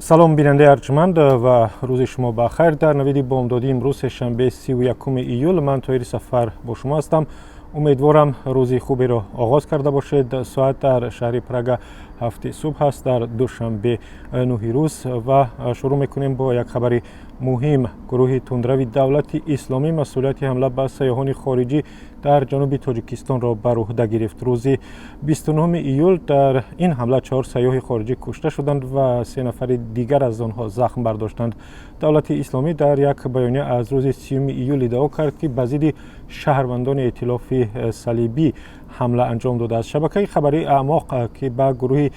Салом, бинандаи арҷманд, ва рӯзи шумо ба хайр. Дар навиди бомдодӣ имрӯз, сешанбе, 31 июл, ман Тоҳири Сафар бо шумо ҳастам. Умедворам, рӯзи хуберо оғоз карда бошед. Соат дар шаҳри Прага 7-и субҳ аст, дар Душанбе 9-и рӯз. Ва шурӯъ мекунем бо як хабари муҳим. Гурӯҳи тундрави Давлати Исломӣ масъулияти ҳамла ба сайёҳони хориҷӣ дар ҷануби Тоҷикистонро бар уҳда гирифт. Рӯзи 29 июл дар ин ҳамла чаҳор сайёҳи хориҷӣ кушта шуданд ва се нафари дигар аз онҳо захм бардоштанд. Давлати Исломӣ дар як баёния аз рӯзи 30 июл иддао кард, ки ба зидди шаҳрвандони Эътилофи Салибӣ ҳамла анҷом додааст. Шабакаи хабарии Аъмоқ, ки ба гурӯҳи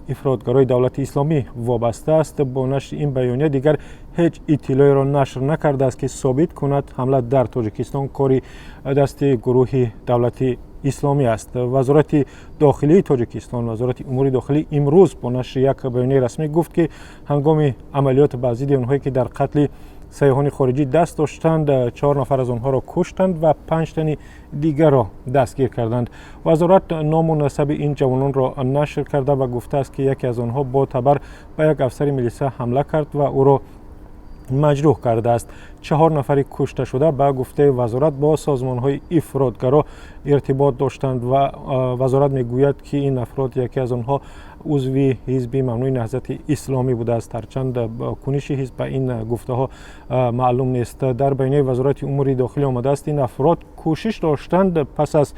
ифротгарои Давлати Исломӣ вобаста аст, бо нашри ин баёния дигар ҳеҷ иттилоеро нашр накардааст, ки собит кунад, ҳамла дар Тоҷикистон кори дасти гурӯҳи Давлати Исломӣ аст. Вазорати дохилии Тоҷикистон, Вазорати умури дохилӣ, имрӯз бо нашри як баёнияи расмӣ гуфт, ки ҳангоми амалиёт ба зидди онҳое, ки дар қатли сайёҳони хориҷӣ даст доштанд, чаҳор нафар аз онҳоро куштанд ва панҷ тани дигарро дастгир карданд. Вазорат ному насаби ин ҷавононро нашр карда ва гуфтааст, ки яке аз онҳо бо табар ба як афсари милиса ҳамла кард ва ӯро маҷрӯҳ кардааст. Чаҳор нафари кушташуда, ба гуфтаи вазорат, бо созмонҳои ифротгаро иртибот доштанд ва вазорат мегӯяд, ки ин афрод, яке аз онҳо узви ҳизби мамнӯи Наҳзати Исломӣ будааст, ҳарчанд куниши ҳизб ба ин гуфтаҳо маълум нест. Дар баёнияи Вазорати умури дохилӣ омадааст, ин афрод кӯшиш доштанд пас аз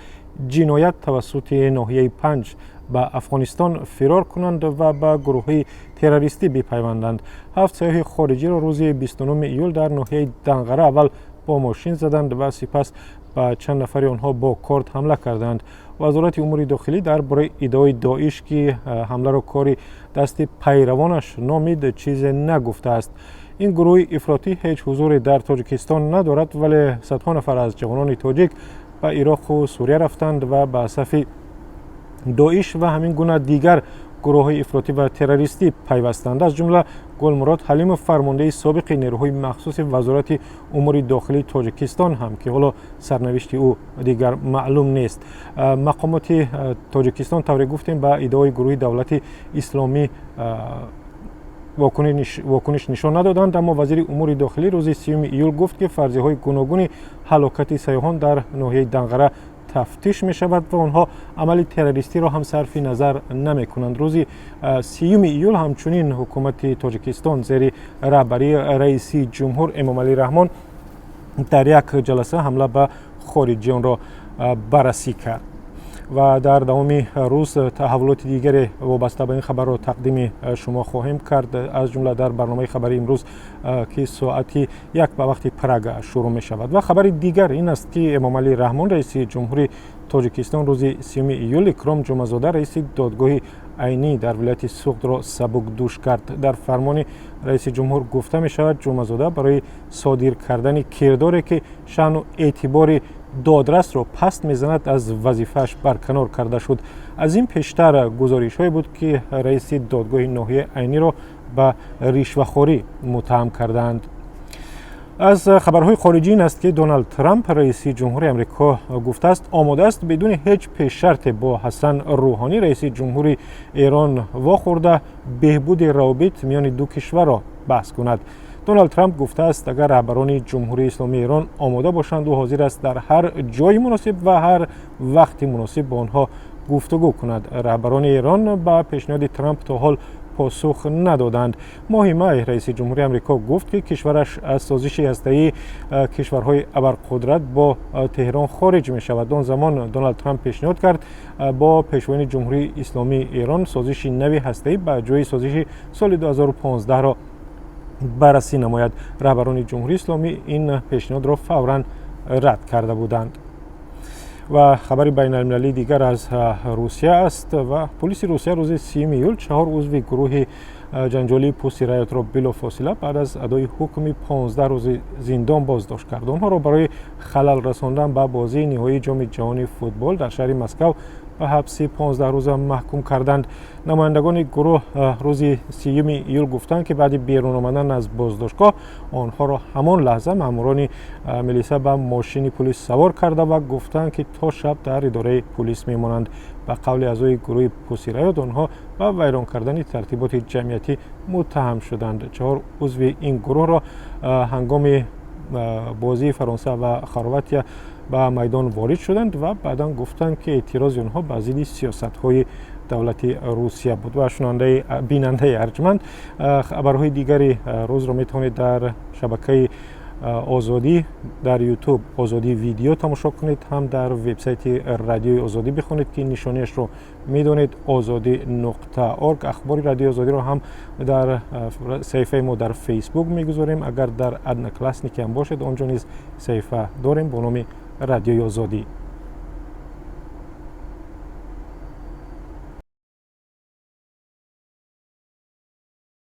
ҷиноят тавассути ноҳияи Панҷ ба Афғонистон фирор кунанд ва ба гурӯҳҳои террористӣ бипайванданд. Ҳафт сайёҳи хориҷиро рӯзи 29 июл дар ноҳияи Данғара аввал бо мошин заданд ва сипас ба чанд нафари онҳо бо корд ҳамла карданд. Вазорати умури дохилӣ дар бораи иддаои Доиш, ки ҳамларо кори дасти пайравонаш номид, чизе нагуфтааст. Ин гурӯҳи ифротӣ ҳеҷ ҳузуре дар Тоҷикистон надорад, вале садҳо нафар аз ҷавонони тоҷик ба Ироқу Сурия рафтанд ва ба сафи Доиш ва ҳамин гуна дигар гурӯҳҳои ифротӣ ва террористӣ пайвастанд, аз ҷумла Гулмурод Ҳалимов, фармондеҳи собиқи нерӯҳои махсуси Вазорати умури дохилии Тоҷикистон ҳам, ки ҳоло сарнавишти ӯ дигар маълум нест. Мақомоти Тоҷикистон, тавре гуфтем, ба иддаои гурӯҳи Давлати Исломӣ вокуниш нишон надоданд, аммо вазири умури дохилӣ рӯзи 30 июл гуфт, ки фарзияҳои гуногуни ҳалокати сайёҳон дар ноҳияи Данғара тафтиш мешавад ва онҳо амали террористиро ҳам сарфи назар намекунанд. Рӯзи 30 июл ҳамчунин ҳукумати Тоҷикистон зери раҳбарии раиси ҷумҳур Эмомалӣ Раҳмон дар як ҷаласа ҳамла ба хориҷиёнро баррасӣ кард. Ва дар давоми рӯз таҳаввулоти дигаре вобаста ба ин хабарро тақдими шумо хоҳем кард, аз ҷумла дар барномаи хабари имрӯз, ки соати 1 ба вақти Прага шурӯъ мешавад. Ва хабари дигар ин аст, ки Эмомалӣ Раҳмон, раиси ҷумҳури Тоҷикистон, рӯзи 30 июл Икром Ҷумазода, раиси додгоҳи Айнӣ дар вилояти Суғдро сабукдӯш кард. Дар фармони раиси ҷумҳур гуфта мешавад, Ҷумазода барои содир кардани кирдоре, ки шаъну эътибори додрасро паст мезанад, аз вазифааш барканор карда шуд. Аз ин пештар гузоришҳое буд, ки раиси додгоҳи ноҳияи Айниро ба ришвахорӣ муттаҳам кардаанд. Аз хабарҳои хориҷӣ ин аст, ки Доналд Трамп, раиси ҷумҳури Амрико, гуфтааст, омода аст бидуни ҳеҷ пешшарте бо Ҳасан Рӯҳонӣ, раиси ҷумҳури Эрон, вохӯрда, беҳбуди равобит миёни ду кишварро баҳс кунад. Доналд Трамп гуфтааст, агар раҳбарони Ҷумҳурии Исломии Эрон омода бошанд, ӯ ҳозир аст дар ҳар ҷои муносиб ва ҳар вақти муносиб бо онҳо гуфтугӯ кунад. Раҳбарони Эрон ба пешниҳоди Трамп то ҳол посух надоданд. Моҳи май раиси ҷумҳури Амрико гуфт, ки кишвараш аз созиши ҳастаии кишварҳои абарқудрат бо Теҳрон хориҷ мешавад. Он замон Доналд Трамп пешниҳод кард бо пешвоёни Ҷумҳурии Исломии Эрон созиши нави ҳастаӣ ба ҷои созиши соли 2015-ро баррасӣ намояд. Раҳбарони Ҷумҳурии Исломӣ ин пешниҳодро фавран рад карда буданд. Ва хабари байналмилалии дигар аз Русия аст. Ва полиси Русия рӯзи 30 июл чаҳор узви гурӯҳи ҷанҷолии Пусси Райотро билофосила баъд аз адои ҳукми 15 рӯзи зиндон боздошт кард. Онҳоро барои халал расондан ба бозии ниҳоии Ҷоми ҷаҳони футбол дар шаҳри Москав Ба ҳабси 15 рӯза маҳкум карданд. Намояндагони гурӯҳ рӯзи 30-уми июл гуфтанд, ки баъди берун омадан аз боздоштгоҳ онҳоро ҳамон лаҳза маъмурони милиса ба мошини пулис савор карда ва гуфтанд, ки то шаб дар идораи пулис мемонанд. Ба қавли аъзои гурӯҳи Пусси Райот, онҳо ба вайрон кардани тартиботи ҷамъиятӣ муттаҳам шуданд. Чаҳор узви ин гурӯҳро ҳангоми бозии Фаронса ва Хорватия ба майдон ворид шуданд ва баъдан гуфтанд, ки эътирози онҳо ба зидди сиёсатҳои давлати Русия буд. Ва шунавандаи, бинандаи арҷманд, хабарҳои дигари рӯзро метавонед дар шабакаи Озодӣ дар Ютуб, Озодӣ Видео, тамошо кунед, ҳам дар вебсайти Радиои Озодӣ бихонед, ки нишониашро медонед: озодӣ.org. Ахбори Радиои Озодиро ҳам дар саҳифаи мо дар Фейсбук мегузорем. Агар дар Одноклассники ҳам бошед, он ҷо низ саҳифа дорем бо номи Радиои Озодӣ.